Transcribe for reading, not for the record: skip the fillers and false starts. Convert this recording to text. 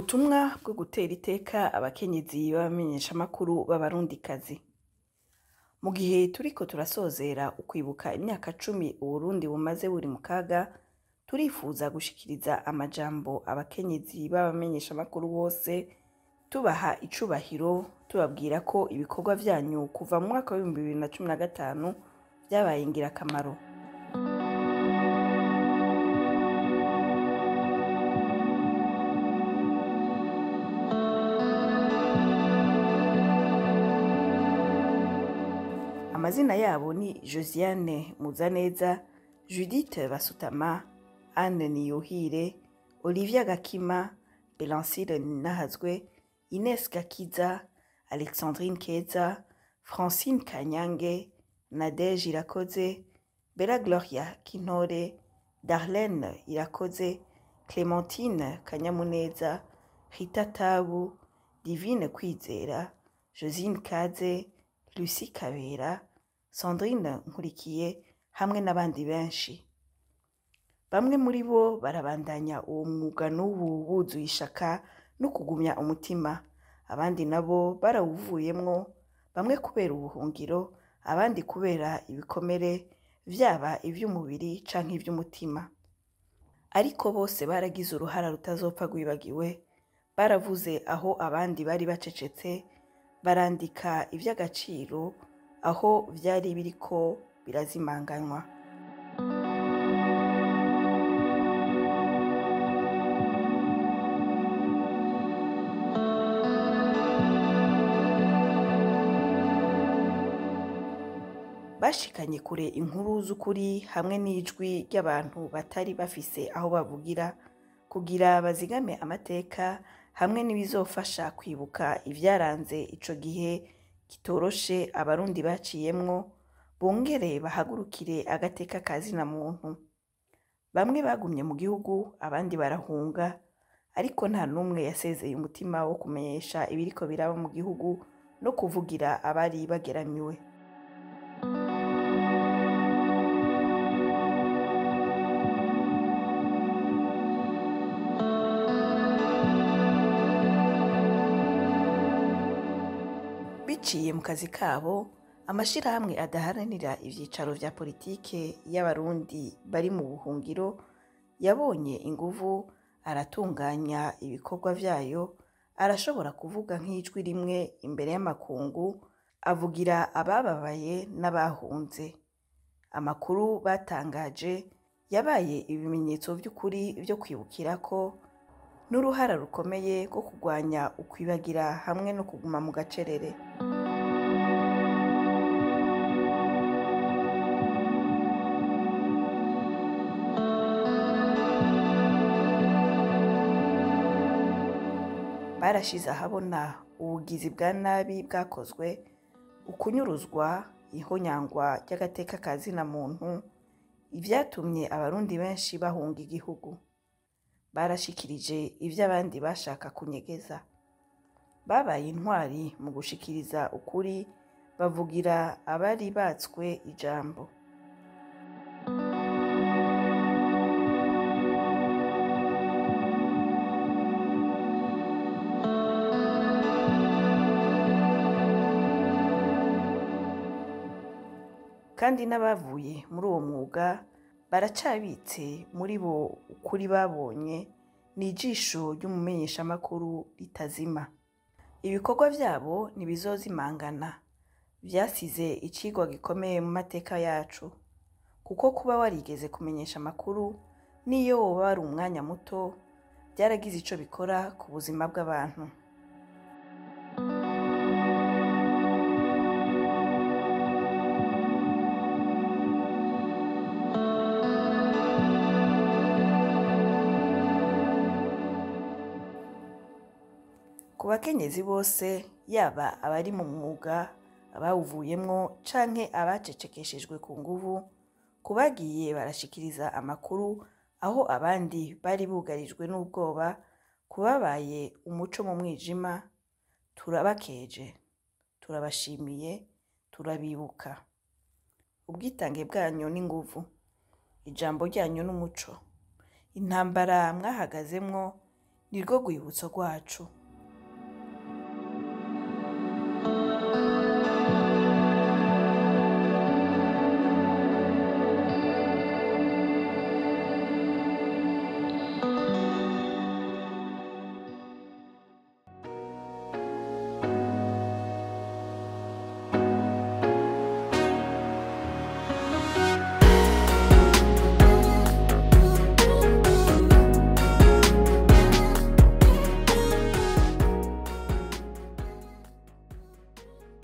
Ubutumwa bwo gutera iteka abakenyezi b'abamenyeshamakuru b'abarundikazi. Mu gihe turiko turasozera ukwibuka imyaka 10 Uburundi bumaze buri mu kaga, turifuza gushikiriza amajambo abakenyezi b'abamenyeshamakuru bose, tubaha icubahiro, tubabwira ko ibikorwa vyanyu kuva mu mwaka w'ibihumbi bibiri na cumi na gatanu vyabaye ingirakamaro. Amazina yabo ni Josiane Muzaneza, Judith Basutama, Anne Niyuhire, Olivia Gakima, Belancile Ninahazwe, Ines Gakiza, Alexandrine Keza, Francine Kanyange, Nadège Irakoze, Bella Gloria Kintore, Darlene Irakoze, Clémentine Kanyamuneza, Rita Tabu, Divine Kwizera, Josine Kaze, Lucie Kabera, Sandrine Nkurikiye hamwe n'abandi benshi. Bamwe muri bo barabandanya uwo mwuga n'ubu buzuye ishaka no kugumya umutima, abandi nabo barawuvuyemwo, bamwe kubera ubuhungiro, abandi kubera ibikomere, vyaba ivy'umubiri canke ivy'umutima. Ariko bose baragize uruhara rutazopfa rwibagiwe, baravuze aho abandi bari bacecetse, barandika ivy'agaciro aho vyari biriko birazimanganywa. Bashikanye kure inkuru z'ukuri hamwe n'ijwi ry'abantu batari bafise aho bavugira, kugira bazigame amateka hamwe n'ibizofasha kwibuka ivyaranze ico gihe kitoroshe abarundi baciyemwo, bongere bahagurukire agateka ka zina muntu. Bamwe bagumye mu gihugu, abandi barahunga, ariko nta n'umwe yasezeye umutima wo kumenyesha ibiriko biraba mu gihugu no kuvugira abari bageramiwe. Biciye mu kazi kabo, amashirahamwe adaharanira ivyicaro vya politike y'abarundi bari mu buhungiro yabonye inguvu, aratunganya ibikorwa vyayo, arashobora kuvuga nk'ijwi rimwe imbere y'amakungu, avugira abababaye n'abahunze. Amakuru batangaje yabaye ibimenyetso vy'ukuri vyo kwibukirako n'uruhara rukomeye rwo kurwanya ukwibagira hamwe no kuguma mu gacerere. Barashize ahabona ubugizi bwa nabi bwakozwe, ukunyuruzwa, ihonyangwa ry'agateka ka zina muntu, ivyatumye abarundi benshi bahunga igihugu. Barashikirije ivyo abandi bashaka kunyegeza. Babaye intwari mu gushikiriza ukuri, bavugira abari batswe ijambo. Kandi n'abavuye muri uwo mwuga baracabitse muri bo ukuri babonye n'ijisho ry'umumenyeshamakuru ritazima. Ibikorwa vyabo ntibizozimangana, vyasize icigwa gikomeye mu mateka yacu, kuko kuba warigeze kumenyesha amakuru n'iyo woba wari umwanya muto, vyaragize ico bikora ku buzima bw'abantu. Ku bakenyezi bose, yaba abari mu mwuga, abawuvuyemwo canke abacecekeshejwe ku nguvu, ku bagiye barashikiriza amakuru aho abandi bari bugarijwe n'ubwoba, ku babaye umuco mu mwijima, turabakeje, turabashimiye, turabibuka. Ubwitange bwanyu n'inguvu, ijambo ryanyu n'umuco, intambara mwahagazemwo Nirwo rwibutso rwacu.